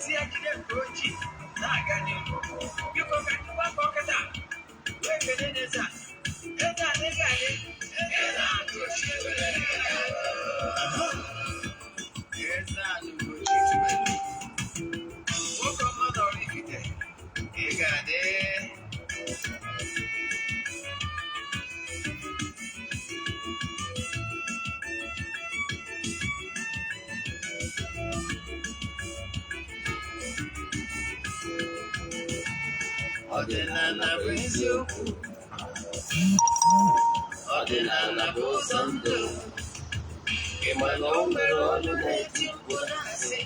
Si ya jide nke ojii na-aga n'ihu. Biko, ka ndị gbakọ kịta wee kelee n'eze a. Eze a dịghị adị. Eze a Ugochi tubelu. Eze a Ugochi tubelu. Nwoke ọma nọrọ ifite. Ị ga-adị. Ọdịnala bụ eziokwu. Ọdịnala bụ ụzọ ndụ. Ị ma na o nwere ọnụ na-eti mkpu na-asị,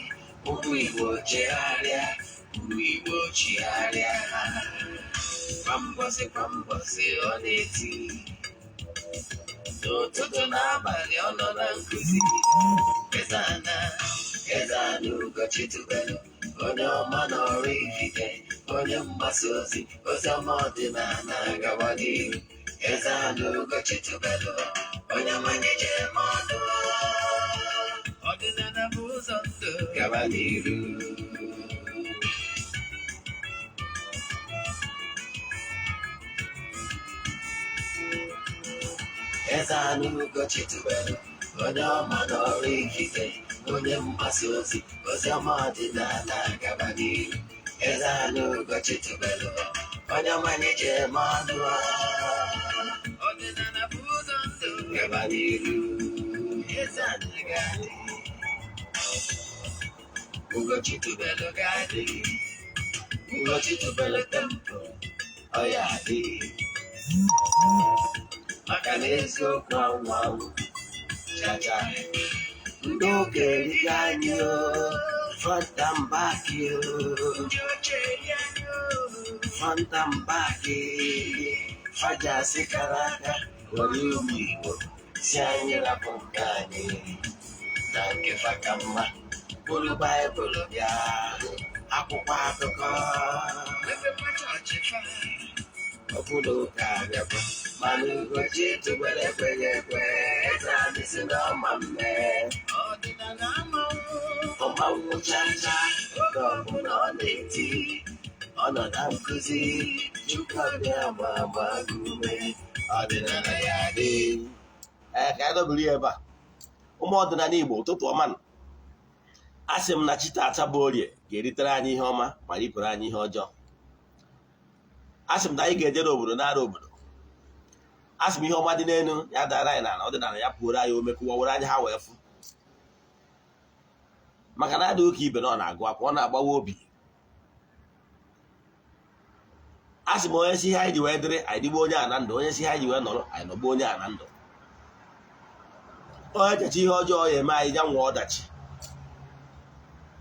"Ụmụ Igbo chegharịa, ụmụ Igbo chigharịa." Kwa mbọsị kwa mbọsị ọ na-eti. N'ụtụtụ na abalị ọ nọ na nkụzi. Eze ana, Eze ana Ugochi tubelu, onye ọma n'ọrụ ifite, onye mgbasa ozi, ozi ọma ọdịnala gawa n'ihu. Eze ana Ugochi tubelu, onye mmanya ji eme ọnụ. Ọdịnala bụ ụzọ ndụ gawa n'ihu. Eze ana Ugochi tubelu, onye ọma n'ọrụ ikike, onye mgbasa ozi, ozi ọma ọdịnala gaba n'ihu. Eze ana Ugochi tubelu, onye mmanya ji eme ọnụ. Ọdịnala bụ ụzọ ndụ gaba n'ihu. Eze ana ga-adị. Ugochi tubelu ga-adị. Ugochi tubelu temple, ọ ya adị. Maka na eziokwu anwụ anwụ chacha. Ndị ụka erigo anyị o, front and back o. Ndị oche eri anyị o. Front and back. Fajasị kara aka were ụmụ Igbo si anyị rapụ nke anyị na nke fa ka mma. Bụrụ Baịbụl bịa, akwụkwọ akụkọ. Mepekwa chọọchị fa. Ọbụla ụka abịakwa, mana Ugochi tubelu ekweghị ekwe. Eze anyị si na ọma mme. Ọdịnala amanwụ. Ọmanwụ chacha. Oge ọbụla ọ na-eti, ọ nọ na nkụzi. Chukwu abịa ma agba gị ume. Ọdịnala ya dị. Ee, ka anyị dobiri ya ebe a. Ụmụ ọdịnala Igbo, ụtụtụ ọma nụ. A sị m na chi tata bụ Orie ga-eritere anyị ihe ọma ma ripụrụ anyị ihe ọjọọ. A sị m na anyị ga-ejere obodo nara obodo. A sị m ihe ọma dị n'elu ya dara anyị n'ala, ọdịnala ya pụoro anyị ome kụwa were anya ha wee fụ, maka na adịghị ụka ibe na ọ na-agụ akwa, ọ na-agbawa obi. A sị m onye si ihe anyị ji wee dịrị anyị dịgbo onye a na ndụ, onye si ihe anyị ji wee nọrọ anyị nọgbo onye a na ndụ, onye checha ihe ọjọọ ya eme anyị ya nwee ọdachi,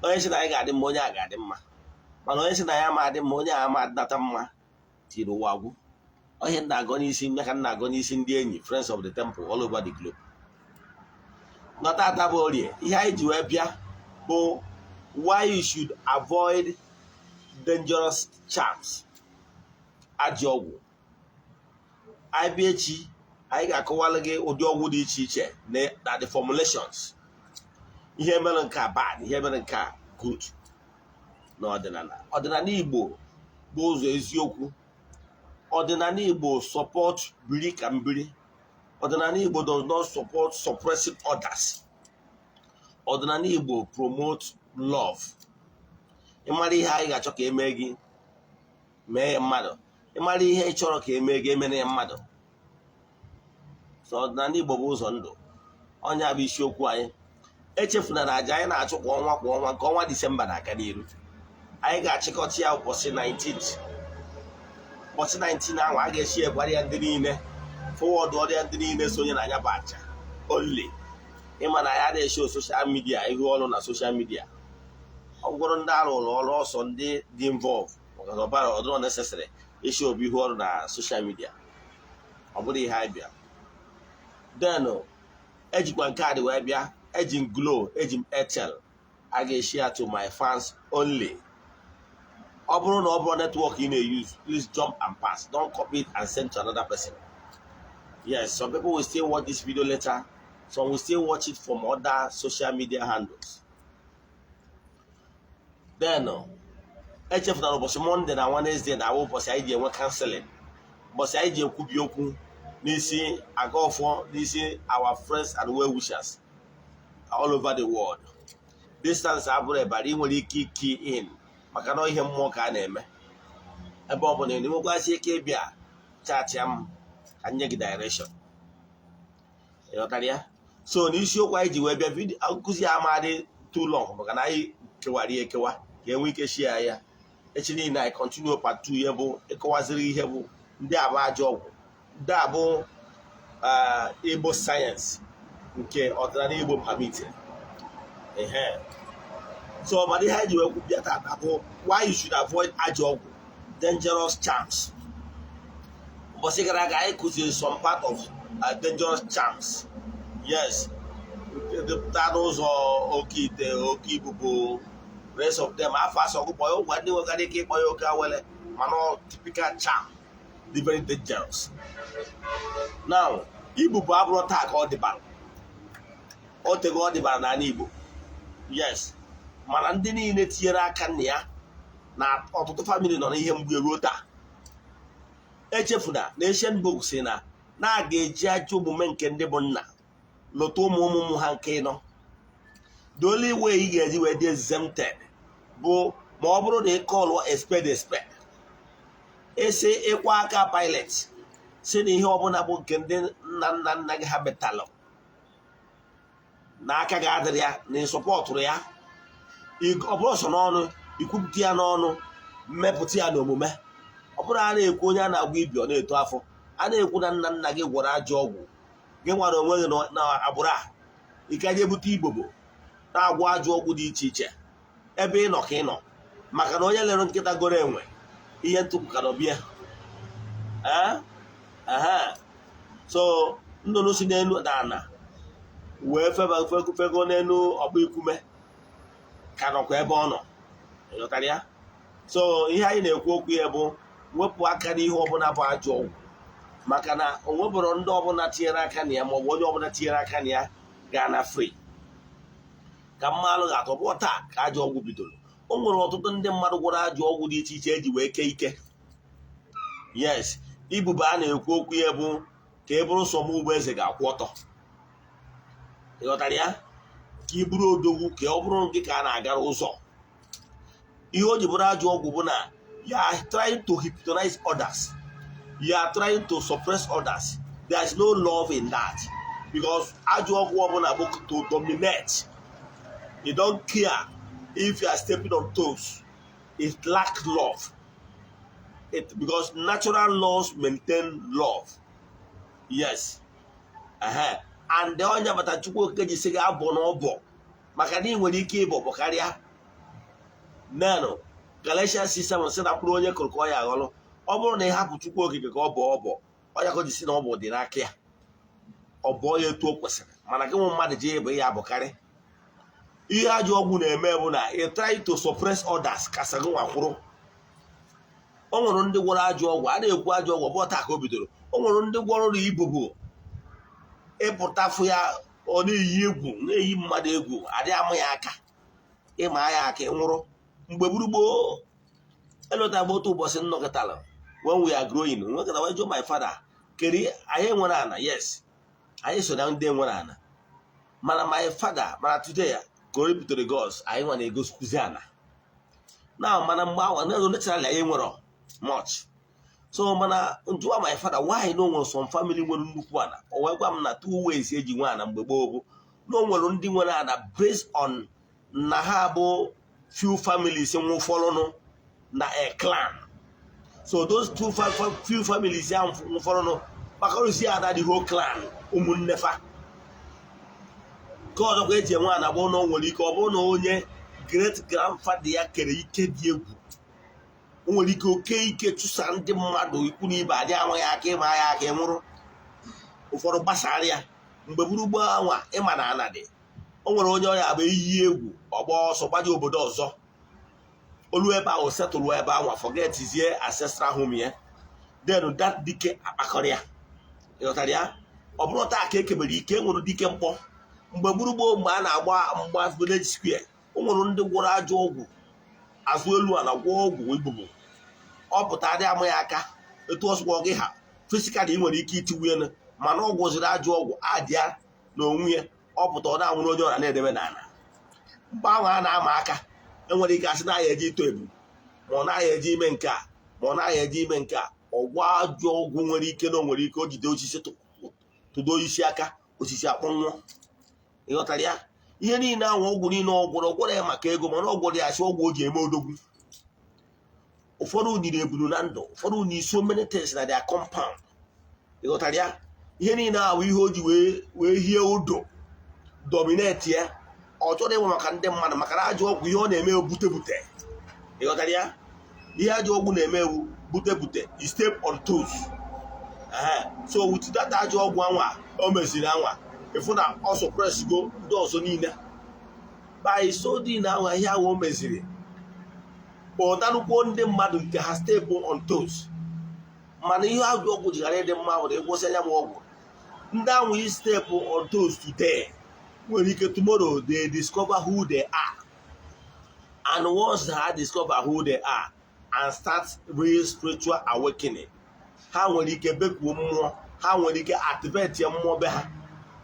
onye si na anyị ga-adị mma, onye a ga-adị mma, mana onye si na ya ama adị mma, onye a ama adịnata mma tiri ụwa agwụ. Ihe m na-agọ n'isi ya ka m na-agọ n'isi ndị enyi, friends of the temple all over the globe. Nọtata bụ Orie, ihe anyị ji wee bịa bụ why you should avoid dangerous charms, ajọ ọgwụ. Anyị bịa echi, anyị ga-akọwalụ gị ụdị ọgwụ dị iche iche na the formulations, ihe mere nke a bad, ihe mere nke a good. Na ọdịnala, ọdịnala Igbo bụ ụzọ eziokwu. Ọdịnala Igbo support biri ka mbiri. Ọdịnala Igbo does not support suppressing others. Ọdịnala Igbo promote love. Ịmara ihe anyị ga-achọ ka emee gị, mee ya mmadụ. Ịmara ihe ị chọrọ ka emee gị, emere ya mmadụ. So ọdịnala Igbo bụ ụzọ ndụ. Ọnya bụ isiokwu anyị. Echefuna na aja anyị na-achụ kwa ọnwa kwa ọnwa, nke ọnwa Disemba na-aga n'iru. Anyị ga-achịkọta ya ụbọchị 19th. Ụbọchị 19 ahụ, a ga-esi egwara ya ndị niile, forward ọrịa ndị niile sonye na anya bụ aja only. Ịma na ya na-esho social media ihu ọrụ na social media, ọ bụrụ ndị arụrụ ọrụ ọsọ, ndị dị involve, maka na ọbara ọdụrọ necessary isi obi ihu ọrụ na social media. Ọ bụrụ ihe anyị bịa, then ejikwa nke a dị wee bịa. Eji m Glo, eji m Airtel, a ga-eshi ya to my fans only. Ọ bụrụ na ọ bụrụ network ị na-use, please jump and pass. Don't copy it and send to another person. Yes, some people will still watch this video later. Some will still watch it from other social media handles. Then echefutara ụbọchị Monday na Wednesday na awụ ụbọchị anyị ji enwe counseling, ụbọchị anyị ji ekwubi okwu n'isi aga ọfọ, n'isi our friends and well wishers all over the world. Distance abụrụ ebara. Ị nwere ike key in maka na ihe mmụọ ka a na-eme. Ebe ọ bụla ị nwekwasị ike ịbịa chatịa m ka nye gị direction. Ịghọtara ya? So n'isiokwu anyị ji wee bịa, video nkụzi amadị too long maka na anyị kewara ya ekewa ka e nwee ike share ya. Echi niile anyị continue part 2. Ihe bụ ịkọwaziri ihe bụ ndị a bụ ajọ ọgwụ, ndị a bụ Igbo sayensị nke ọdịnala Igbo permit ehe. So mana ihe anyị ji wee kwubịa tata bụ why you should avoid ajọ ọgwụ, dangerous charms. Ụbọchị gara aga anyị kụziri some part of dangerous charms, yes, dịpụta n'ụzọ oke ite, oke ibubo, rest of them. Afọ asọ ọgụkpọ ya ụgwa ndị nwekwara ike ịkpọ ya oke awele, mana ọ typical charm dị very dangerous. Now, ibubo abụrụ taa ka ọ dịbara, o tego ọ dịbara n'ala Igbo, yes, mana ndị niile tinyere aka nna ya na ọtụtụ family nọ n'ihe mgbu ruo taa. Echefuna na ancient book si na a ga-eji ajọ omume nke ndị bụ nna lụta ụmụ ụmụ ụmụ ha nke ịnọ. The only way ị ga-eji wee dị exempted bụ ma ọ bụrụ na ị call a spade a spade, esi ịkwa aka pilot si na ihe ọbụla bụ nke ndị nna nna nna gị ha metalụ na aka ga-adịrị ya na ịsọpọtụrụ ya. Ọ bụrụ sọ n'ọnụ, ikwupụta ya n'ọnụ, mmepụta ya n'omume. Ọ bụrụ a na-ekwu onye a na-agwa ibi ọ na-eto afọ, a na-ekwu na nna nna gị gwọrọ ajọ ọgwụ, gị nwere onwe gị na agbụrụ a ike aje ebute igbogbo na-agwọ ajọ ọgwụ dị iche iche ebe ị nọ ka ị nọ, maka na onye lere nkịta goro enwe ihe ntụpụ ka nọbịa. So nnụnụ si n'elu na ana wee feba fego n'elu ọkpa ikume ka nọkwa ebe ọ nọ. Ịghọtara ya? So ihe anyị na-ekwu okwu ya bụ wepụ aka n'ihe ọbụla bụ ajọ ọgwụ, maka na o nwebụrụ ndị ọbụla tinyere aka na ya maọbụ onye ọbụla tinyere aka na ya gaa na free ka mmalụ ga-atọ bụ taa ka ajọ ọgwụ bidoro. O nwere ọtụtụ ndị mmadụ gwọrọ ajọ ọgwụ dị iche iche eji wee kee ike. Yes, ibubo a na-ekwu okwu ya bụ ka e bụrụ sọ m ugbo eze ga-akwụ ọtọ. Ịghọtara ya? Ka ị bụrụ odogwu, ka ọ bụrụ gị ka a na-agara ụzọ. Ihe o ji bụrụ ajọ ọgwụ bụ na you are trying to hypnotize others, you are trying to suppress others. There is no love in that, because ajọ ọgwụ ọbụla bụ to dominate. You don't care if you are stepping on toes. It lack love it, because natural laws maintain love, yes. And onye bata Chukwu Okike ji sị gị abụ na ọbọ, maka na ị nwere ike ịbọ bụ karịa nenụ. Galatians 6:7 sị na mkpụrụ onye kụrụ ka ọ ya aghọrọ. Ọ bụrụ na ị hapụ Chukwu Okike ka ọ bọọ ọbọ, ọ ya ka o ji si na ọ bụ dị n'aka ya, ọ bọọ ya etu o kwesịrị. Mana gị nwe mmadụ ji ịbụ ya abụkarị ihe ajọ ọgwụ na-eme bụ na ị try to suppress others kasa gị nwa kwụrụ. O nwere ndị gwọrọ ajọ ọgwụ a na-ekwu ajọ ọgwụ bụ taa ka o bidoro. O nwere ndị gwọrọ na ibobo ịpụtafụ ya, ọ na-eyi egwu, na-eyi mmadụ egwu, adịghị ama ya aka, ịma ya aka nwụrụ. Mgbe gburugburu elota gba otu ụbọchị nnọkọtara, when we are growing, nwekọta wee jụọ my father, keri anyị nwere ana? Yes, anyị so na ndị nwere ana, mana my father, mana today, glory be to the gods, anyị nwa na-egosikwuzi ana na. Mana mgbe ahụ naturally anyị nwere much. So mana njụwa my father why na o nwere some family nwere nnukwu ana. O wee gwa m na two ways eji nwe ana mgbe gboo bụ na o nwere ndị nwere ana based on na ha bụ few families nwụfọrụnụ na a clan. So those two few families ya nwụfọrụnụ kpakọrụzie ada the whole clan, ụmụnne fa. Nke ọzọkwa eji enwe ana bụ na o nwere ike ọ bụrụ na onye great grandfather ya kere ike dị egwu, o nwere ike oke ike chụsa ndị mmadụ ikwu na ibe adị amaghị aka ịma ya aka nwụrụ, ụfọdụ gbasara ya. Mgbe gburugburu anwa ịma na ana dị, o nwere onye ọya bụ eyi egwu ọgba ọsọ gbaje obodo ọzọ, olu ebe ahụ setụlụ ebe anwa, forgetzie ancestral home ya, then that dike akpakọrọ ya. Ịghọtara ya? Ọ bụrụ taa ka ekebere ike, nwere dike mkpọ. Mgbe gburugburu mgbe a na-agba mgba village square, o nwere ndị gwọrọ ajọ ọgwụ. Azụ elu ala gwọọ ọgwụ ibubo, ọ pụta adị ama ya aka. Etu ọsụkwọ gị ha physically, ị nwere ike itiwu elu, mana ọ gwọziri ajọ ọgwụ adịa n'onwe ya. Ọ pụta, ọ na-anwụrụ onye ọra na-edebe n'ala. Mgbe ahụ a na-ama aka, enwere ike asị na ya eje ito ebu, ma ọ naghị eje ime nke a, ma ọ naghị eje ime nke a. Ọgwụ ajọ ọgwụ nwere ike na o nwere ike o jide osisi, tụdo isi aka, osisi akpọnwụọ. Ịghọtara ya? Ihe niile ahụ, ọgwụ niile ọ gwọrọ, ọ gwọrọ ya maka ego, mana ọ gwọrọ ya asị ọgwụ o ji eme odogwu. Ụfọdụ nyiri ebulu na ndụ, ụfọdụ nyi so many things na their compound. Ịghọtara ya? Ihe niile ahụ, ihe o ji wee hie ụdọ dominate ya. Ọ chọrọ ịnwe maka ndị mmadụ, maka na ajọ ọgwụ, ihe ọ na-eme bute bute. Ịghọtara ya? Ihe ajọ ọgwụ na-eme ewu bute bute, step on toes. So with that ajọ ọgwụ anwa o meziri anwa, ịfụ na ọ suppress go ndị ọzọ niile. By so doing anwa, ihe ahụ o meziri, kpọtanukwuo ndị mmadụ nke ha step on toes. Mana ihe ajọ ọgwụ ji ghara ịdị mma nwere ịgwụsị anya m ọgwụ ndị ahụ i step on toes today nwere ike tomorrow they discover who they are, and once they discover who they are and start real spiritual awakening, ha nwere ike bekuo mmụọ, ha nwere ike activate mmụọ be ha,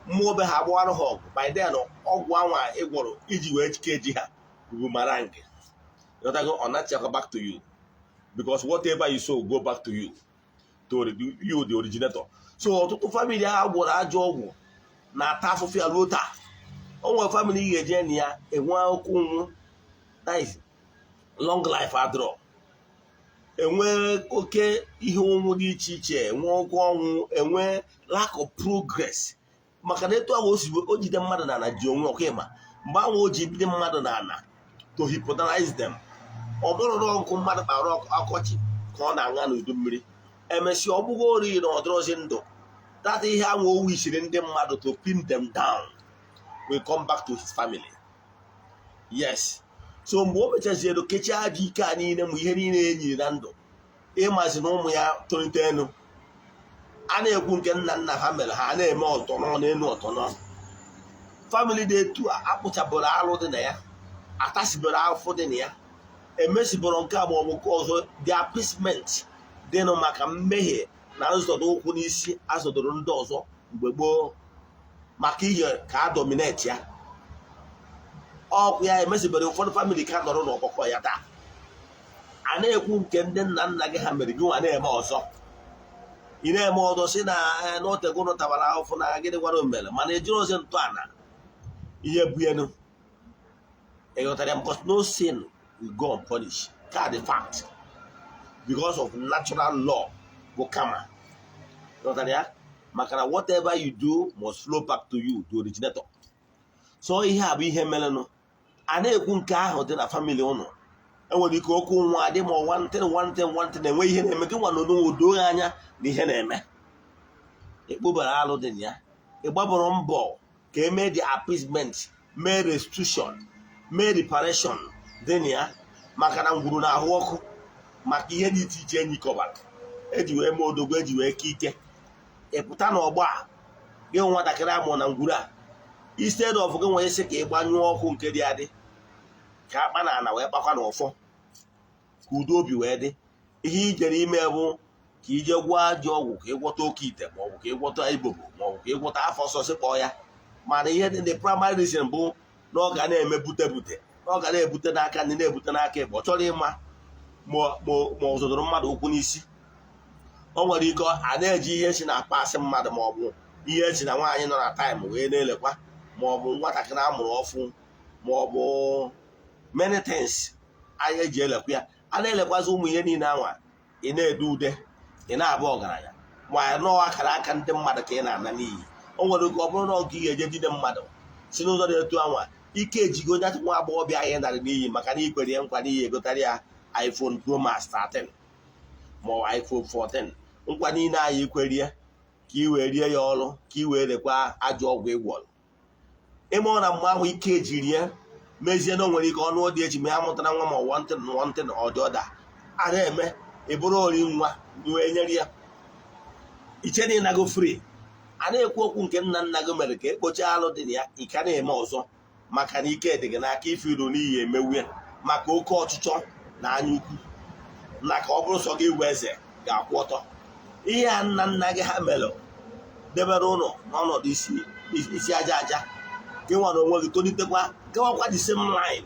mmụọ be ha agbawara ha ọgụ. By then, ọgwụ anwa ịgwọrọ iji wee jike ji ha bụ mara nke ịghọtago, ọ nachakwa back to you, because whatever you sow go back to you, to you the originator. So ọtụtụ family ha gwọrọ ajọ ọgwụ na-ata afụfụ ya ruo taa. O nwere family ị ga-eje na ya enwe okwu nwụ, that is long life adịrọ, enwe oke ihe ụnwụ dị iche iche, enwe oke ọnwụ, enwe lack of progress, maka na etu ahụ o si o jide mmadụ n'ala ji onwe ọkwa ịma mgbe ahụ o ji ndị mmadụ n'ala to hypnotize them. Ọ bụrụ na ọkụ mmadụ kpara ọkọchị ka ọ na-aṅa n'udu mmiri, emesịa ọ bụghị ori na ọdịrọzi ndụ. That ihe ahụ o wishiri ndị mmadụ to pin them down will come back to his family. Yes, so mgbe o mechaziere kechie ajọ ike a niile, ma ihe niile e nyiri na ndụ, ịmazi na ụmụ ya tolite elu, a na-ekwu nke nna nna ha mere, ha na-eme ọtọnọ n'elu ọtọnọ. Family dị etu a akpụchabụrụ alụ dị na ya, atasibere afọ dị na ya, emesibụrụ nke a ma ọ bụ nke ọzọ. The appeasement dịnụ maka mmehie na nzọdo ụkwụ n'isi azọdoro ndị ọzọ mgbe gboo maka ihe ka a dominate ya. Ọkụ ya emesibere ụfọdụ family ka nọrọ n'ọkpọkọ ya taa. A na-ekwu nke ndị nna nna gị ha mere, gị nwa na-eme ọzọ. Ị na-eme ọzọ si na n'otego ụnụ tabara ahụfụ na gịnị gwara mere, mana ejiri ozi ntọala ihe buenu. Ịghọtara ya? Because no sin will go unpunished, ka the fact, because of natural law bụ karma. Ịghọtara ya? Maka na whatever you do must flow back to you, the originator. So ihe a bụ ihe merenụ. A na-ekwu nke ahụ dị na family ụnụ, enwere ike okwu nwa adị ma nwantịn nwantịn nwantịn, enwe ihe na-eme gị nwa n'onwe doo anya na ihe na-eme. Ekpobara alụ dị na ya, ị gbabụrụ mbọ ka emee the appeasement, mee restitution, mee reparation dị na ya, maka na ngwuru na-ahụ ọkụ, maka ihe dị iche iche enyi kọbara eji wee mee odogwu, eji wee ke ike. Ị pụta n'ọgbọ a, gị nwatakịrị amụrụ na ngwuru a, instead of gị nwee isi ka ị gbanyụọ ọkụ nke dị adị, ka akpa na ana wee kpakwa n'ọfọ, ka udo obi wee dị, ihe ijere ime bụ ka ije gwọọ ajọ ọgwụ, ka ịgwọta oke ite, maọbụ ka ịgwọta ibobo, maọbụ ka ịgwọta afọ ọsọ kpọọ ya. Mana ihe dị, the primary reason bụ na ọ ga na-eme bute bute, na ọ ga na-ebute n'aka ndị na-ebute n'aka ịgba. Ọ chọrọ ịma ma ọ zọdoro mmadụ ụkwụ n'isi. O nwere ike a na-eji ihe si na pasị mmadụ, ma ọ bụ ihe esi na nwaanyị nọ na time wee na-elekwa, ma ọ bụ nwatakịrị amụrụ ọfụ, ma ọ bụ many things anyị eji elekwa ya. A na-elekwazi ụmụ ihe niile anwa, ị na-ede ude, ị na-abụ ọgaranya, ma nọọ akara aka ndị mmadụ ka ị na-ana n'iyi. O nwere ike ọ bụrụ na ọgụ ị ga-eje jide mmadụ si n'ụzọ dị etu anwa, ike ejigo onye nwa agbọghọbịa anyị narị n'iyi, maka na ikwere ya nkwa n'iyi egotara ya iPhone Pro Max 13 ma ọ iPhone 14. Nkwa niile anyị ikwerie ka ị wee rie ya ọrụ, ka ị wee rekwa ajọ ọgwụ ịgwọrọ ịma na mgbe ahụ ike ejiri ya mezie na o nwere ike ọnụ dị echi ma ya mụtara nwa, ma nwantịn nwantịn ọdị ọda a na-eme ịbụrụ ori nwa wee nyere ya iche na ịnago free. A na-ekwu okwu nke nna nna gị mere ka ekpocha alụ dị na ya, ị ka na-eme ọzọ, maka na ike dị gị n'aka ife iru n'iyi emewu ya. Maka oke ọchịchọ na anya ukwu na ka ọ bụrụ sọ gị iwe eze ga-akwụ ọtọ. Ihe a nna nna gị ha mere debere ụlọ n'ọnọdụ isi isi aja aja, gị nwere onwe gị tolitekwa gawakwa the same line.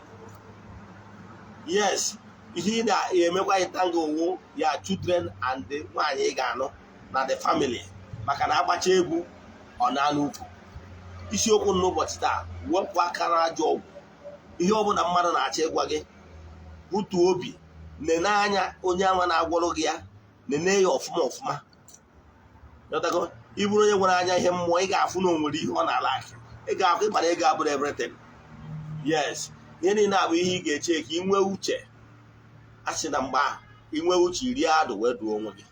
Yes, ihe ị na-emekwa ịtanga owu ya, children and the nwaanyị ị ga-anụ na the family, maka na agbacha egwu ọ na-anụ ukwu. Isiokwu n'ụbọchị taa: wepụ aka na ajọ ọgwụ. Ihe ọbụla mmadụ na-achọ ịgwa gị, butuo obi nene anya onye anwa na-agwọrọ gị ya, nene ya ọfụma ọfụma. Ghọtago? Ị bụrụ onye nwere anya ihe mmụọ, ị ga-afụ na o nwere ihe ọ na-ala akị. Ị ga-afụ ịmara ego abụrụ everything. Yes, ihe niile abụ ihe ị ga-eche ka ị nwee uche. A sị na mgbe ahụ ị nwee uche rie adụ wee duo onwe gị.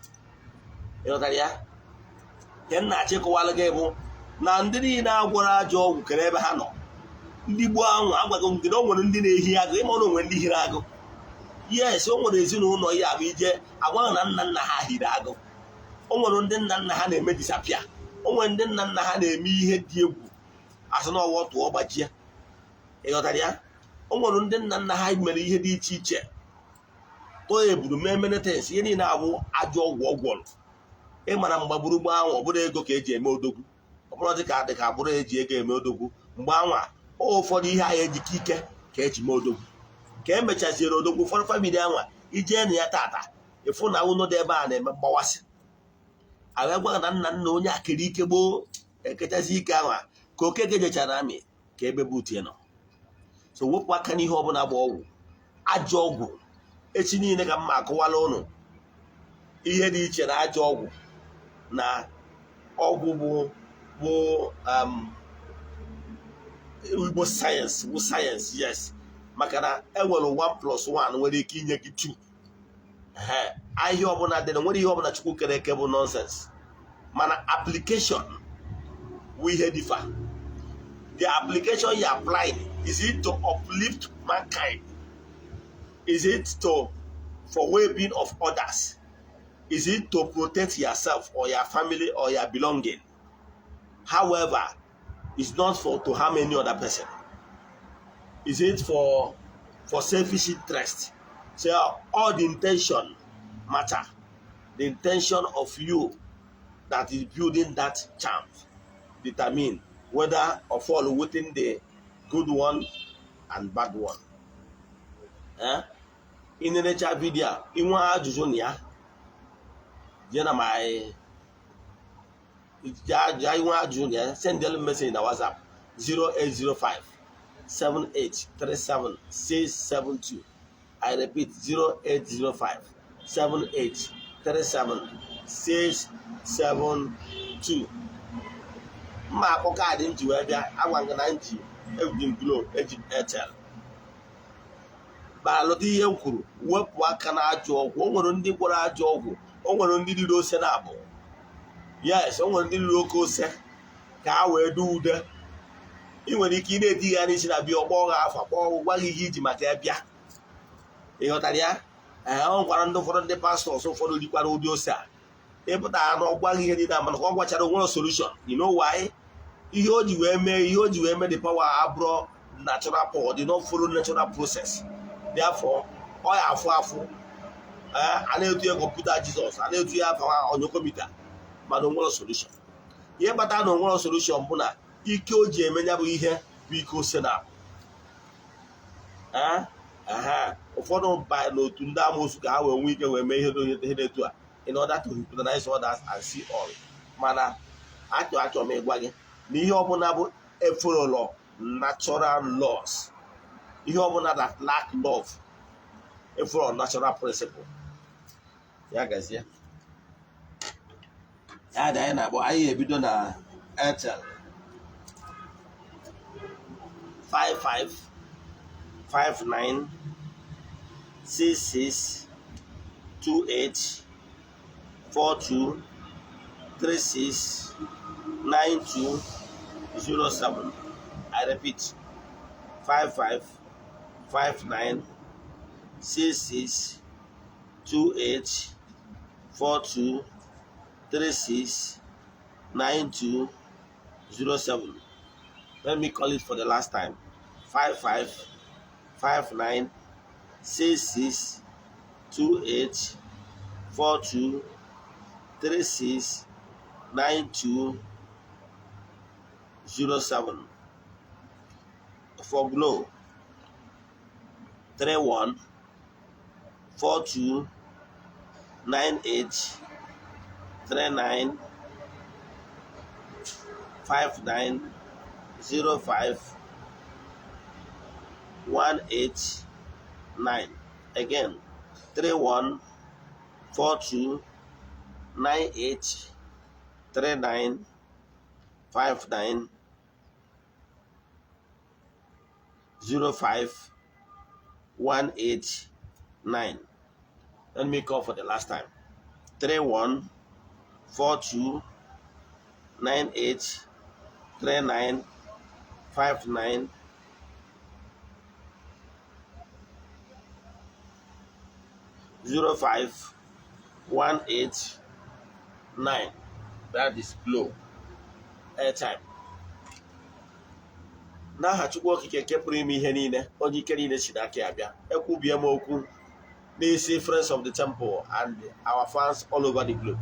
Ịghọtara ya? Ihe m na-achọ ịkọwalụ gị bụ na ndị niile agwọrọ ajọ ọgwụ kere ebe ha nọ. Ndị gboo ahụ agwaghị m gị na o nwere ndị na-ehi agụ. Ịma na o nwere ndị hiri agụ? Yes, o nwere ezinụlọ ya bụ ije agwaghị na nna nna ha hiri agụ. O nwere ndị nna nna ha na-eme disappear. O nwere ndị nna nna ha na-eme ihe dị egwu, asị na ọwọ tụọ gbajie. Ịghọtara ya? O nwere ndị nna nna ha mere ihe dị iche iche, tụọ eburu, mee many things. Ihe niile abụ ajọ ọgwụ ọ gwọrọ. Ịmara mgbagburu ahụ, ọ bụrụ ego ka eji eme odogwu, ọ bụrụ dịka dịka agbụrụ eji ego eme odogwu mgbe anwa. Ụfọdụ ihe ahụ ejike ike ka eji mee odogwu, ka e mechaziere odogwu. Ụfọdụ family anwa ijee na ya tata, ịfụ na ụlọ dị ebe a na-eme mgbawasị. Ahụ gwa na nna nna onye akere ike gboo ekechazi ike ahụ ka okeke jechara amị ka ebe bụ utie nọ. So wepụ aka n'ihe ọbụla bụ ọgwụ, ajọ ọgwụ. Echi niile ka mma akọwala ụnụ ihe dị iche na ajọ ọgwụ na ọgwụ bụ Igbo sayensị bụ sayensị. Yes, maka na enwere 1 plus 1 nwere ike inye gị 2. Ee, ahịa ọbụla dị na nwere ihe ọbụla Chukwu kere eke bụ nonsense, mana application bụ ihe differ. The application you applying, is it to uplift mankind? Is it to for well-being of others? Is it to protect yourself or your family or your belonging? However, it's not for to harm any other person. Is it for selfish interest? So all the intention matter. The intention of you that is building that charm determine whether or fall within the good one and bad one. Eh? Ị na-enecha video a, inwe ajụjụ na ya, jee na my jaa, inwe ajụjụ na ya, send them message na WhatsApp 0805 7837 672. I repeat, 0805 7837 672. Mma akpọ kaadị m ji wee bịa. Agwa m gị na m ji, eji m Glo, eji m Airtel. Ma lụta ihe m kwuru: wepụ aka na ajọ ọgwụ. O nwere ndị gwọrọ ajọ ọgwụ, o nwere ndị riri ose na abụ. Yes, o nwere ndị riri oke ose ka ha wee du ude. Ị nwere ike ị na-eti ya n'isi na bịa ọkpọ gha afa, kpọọ gwa gị ihe iji maka ya bịa. Ị ghọtara ya? Ee, ọ nwekwara ndị ụfọdụ, ndị pastors ụfọdụ rikwara ụdị ose a. Ịpụta na ọgwa gị ihe niile, mana ka ọ gwachara onwere solution. You know why? Ihe o ji wee mee, ihe o ji wee mee the power abụrụ natural power, did not follow natural process. Therefore, ọ ya afụ afụ. A na-etu ya kọmputa Jizọs, a na-etu ya afa onyokomita, mana onwere solution. Ihe kpatara na onwere solution bụ na ike o ji eme ya bụ ihe bụ ike ose na ụfọdụ ba n'otu ndị amoosu ka ha wee nwee ike wee mee ihe dị etu a in order to hypnotize others and see all. Mana achọ m ịgwa gị na ihe ọbụla bụ efololo natural laws, ihe ọbụla that lack love, efololo natural principle. Ya gazie. Ya dị, anyị na-akpọ, anyị ebido na Airtel: 55 59 66 28 42 36 92 07. I repeat, 55 59 66 28 42 36 92 07. Let me call it for the last time: 55 59. 66 28 42 36 92 07. For Glo, 31 42 98 39 59 05 18 9. Again, 31 42 98 39 59 05 18 9. Let me call for the last time. 31 42 98 39 59 05 18 9. That is Glo airtime. N'aha Chukwu Okike nke pụrụ ime ihe niile, onye ike niile si n'aka ya bịa, ekwubie m okwu n'isi Friends of the Temple and our fans all over the globe,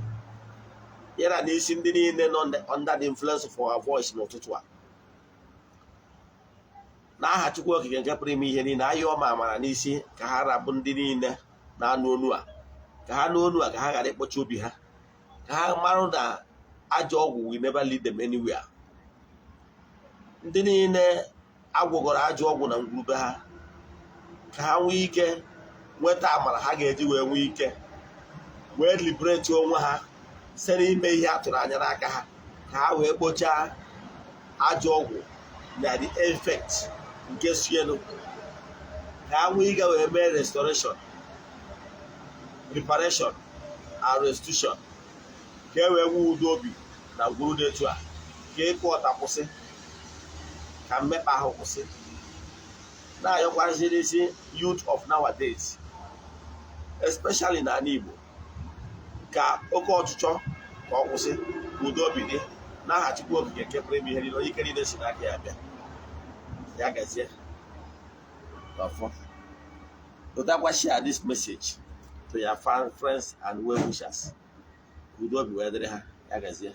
ya na n'isi ndị niile nọ under the influence of our voice n'ụtụtụ a. N'aha Chukwu Okike nke pụrụ ime ihe niile, ayọọ m amara n'isi ka ha rabụ ndị niile na-anụ onu a, ka ha nụ onu a, ka ha ghara ịkpọchi obi ha, ka ha marụ na ajọ ọgwụ will never lead them anywhere. Ndị niile agwọgọrọ ajọ ọgwụ na ngwurube ha, ka ha nwee ike nweta amara ha ga-eji wee nwee ike wee liberate onwe ha site n'ime ihe a tụrụ anya n'aka ha, ka ha wee kpochaa ajọ ọgwụ na the effect nke sienu, ka ha nwee ike wee mee restoration, reparation and restitution, ka e wee nwee udo obi na ngwuru dị etu a, ka ịkụ ọta kwụsị, ka mmekpa ahụ kwụsị. Na-ayọkwazị n'isi youth of nowadays, especially n'ala Igbo, ka oke ọchịchọ ka ọ kwụsị, ka udo obi dị. N'aha Chukwu Okike nke pụrụ ime ihe niile, onye ike niile si n'aka ya bịa, ya gazie. Ọfọ tụtakwa, share this message to your friends and well wishers, ka udo obi wee dịrị ha. Ya gazie.